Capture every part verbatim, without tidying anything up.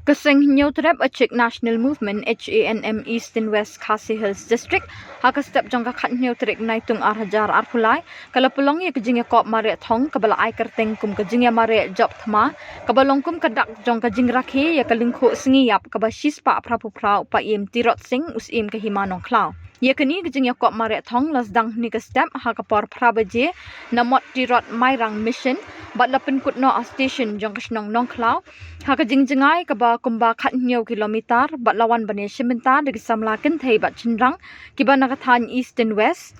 Ka Seng Hynñiewtrep Achik National Movement, H A N M, East and West Khasi Hills District, ha ka step jong ka khathynñiew tarik Naitung arhajar arphew lai, ka la pynlong ïa ka jingïakop mareh thong kaba la ai kyrteng kum ka jingïamareh jop thma, kaba long kum ka dak jong ka jingrakhe ïa ka lyngkhuh sngi ïap kaba shispah phraphew phra u Paiem Tirot Sing, u Syiem ka Hima Nongkhlaw. Ïa kane ka jingïakop mareh thong la sdang hynne ka step ha ka por phra baje na Mot Tirot Mairang Mission, bad la pynkut noh ha station jong ka shnong Nongkhlaw. Ha ka jingjngai kaba kumba khathynñiew kilometer, bad la wan ban ïashim bynta da ki samla kynthei bad shynrang kiba na ka thaiñ East and West.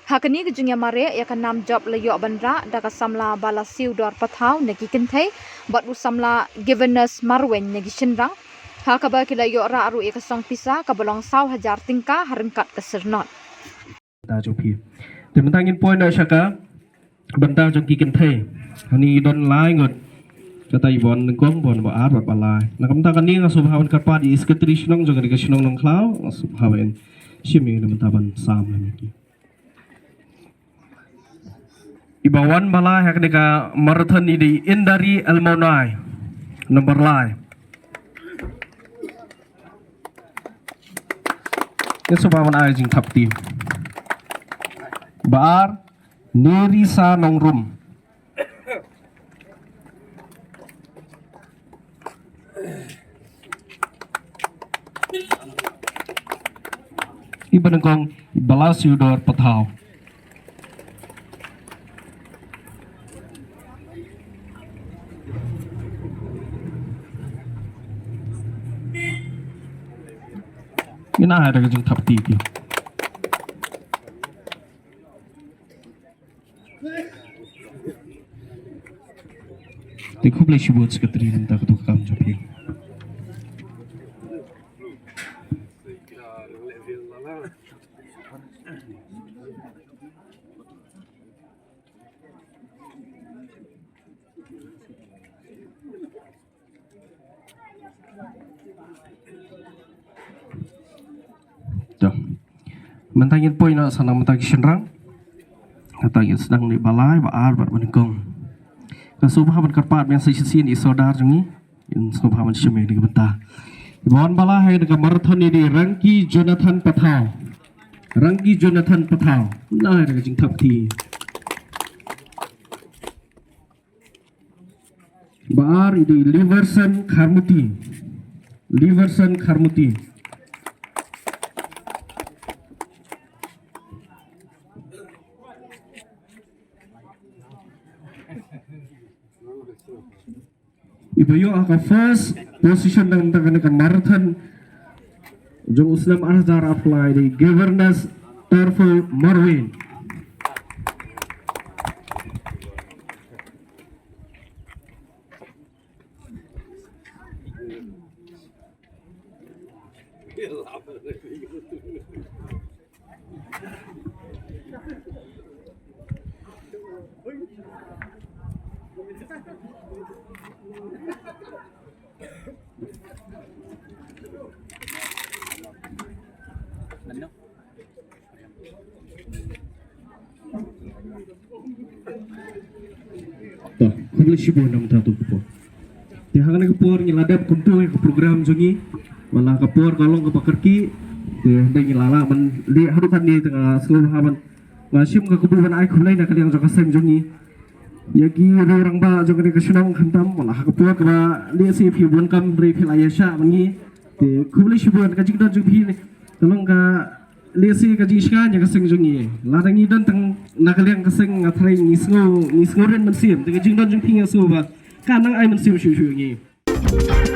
Ha kane ka jingïamareh ïa ka nam jop la ïoh ban rah da ka samla Balasiewdor Pathaw na ki kynthei, bad u samla Givenus Marwein na ki shynrang. Ha kaba ki la ïoh rah ruh ïa ka song pisa kaba long saw hajar tyngka ha ryngkat ka syrnod. Bynta jong phi. Te mynta ngin poi noh sha ka bynta jong ki kynthei. Hangne don lai ngut. Kata i Bah Nyngkong, Bah Ar bad Bah Lai. Na ka bynta kane nga sngewbha ban kyrpad ïa i Secretary Shnong jong kane ka shnong Nongkhlaw, nga sngewbha ban shim ïa kane ka bynta ban sam ïa ki. Iba wan ba lai ha kane ka marathon i dei Indari Elmonai, number lai. Nga sngewbha ban ai jingthap kti. Ba ar, Nerisa Nongrum. Iba nyngkong, Balasiewdor Pathaw. Ngin ai da ka jingthap kti. Te khublei shibun Secretary mynta ka tu ka kam jong phi. To. Mynta ngin poi noh sa na mynta ki shynrang. Kata ngin sdang na i Ba Lai, Ba Ar bad Ba Nyngkong. Nga sngewbha ban kyrpad biang sa shisien i sordar jong ngi. Ngin sngewbha ban shim ïa kane ka bynta. Iba wan ba lai ha kane ka marathon i dei Rangki Jonathan Pathaw. Rangki Jonathan Pathaw. Nai da ka jingthap kti. Ba ar i dei Liverson Kharmuti. Liverson Kharmuti. Iba ïoh ha ka first position na ka bynta kane ka marathon jong u snem ar hajar arphew lai i dei Givernes Torful Marwin. To, khublei shibun namar tu ka por. Te ha kane ka por ngi la dep kumto ïa ka program jong ngi. Wat la ka por ka long kaba kyrkieh. Te hynrei ngi la lah ban leh haduh katne te nga sngewbha ban, nga shim ka kabu ban ai khublei na ka liang jong ka seng jong ngi. Ïa ki riew rangbah jong kane ka shnong khamtam, wat la ha ka por kaba lehse phi bun kam hynrei phi la ïaishah bad ngi. Te khublei shibun ka jingdon jong phi ne ka long ka lehse ka jingshngaiñ ïa ka seng jong ngi. Lada ngi don tang na ka liang ka seng nga tharai ngi sngew, ngi sngewrit mynsiem. Te ka jingdon jong phi nga sngew ba ka nang ai mynsiem shuh shuh ïa ngi.